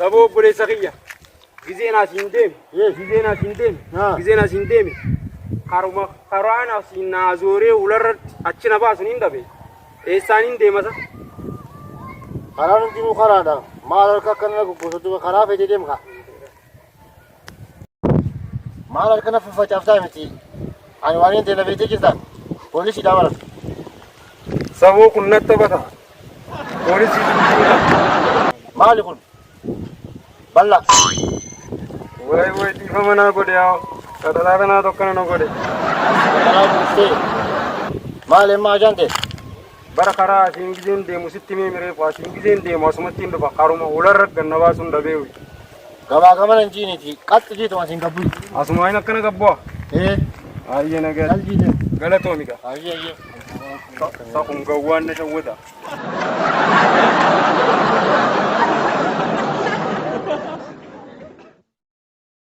Saboo obboleessa kiyya. Gizeen asiin deeme. Gizeen asiin deeme. Gizeen asiin deeme. Karuma karaan asiin naa zooree ularratti achi na baasu niin dhabe. Eessaan hin deemasa? Karaan hundinuu karaadha. Maal harka akkana gugguutu karaa fedhee deemka. Maal harka na faffacaaftaa miti. Ani waan hin ta'e na beektee jirta. Poolisiidhaa bara. Saboo kun natti taphata. Poolisii dubbisaa. Maali kun? Bal'aa. Wayi wayi dhiifama naa godhe yaa. Qaxalaa kanaa tokkana na godhe. Karaa buuftee. Maali amma ajaan ta'e? Bara karaa asiin gizeen deemu sitti mee mireefu asiin gizeen deemu asumatti hin dhufa karuma ularra ganna baasuun dhabeewi. Gabaa gamana hin jiiniiti. Qaxxi jiituma asiin gabbu. Asumaa hin akkana gabbu'a. Ee. Ayyee nagaa. Kal jiite. Galatoomi gaa. Ayyee ayyee. Sa kun gawwaan na shawwata.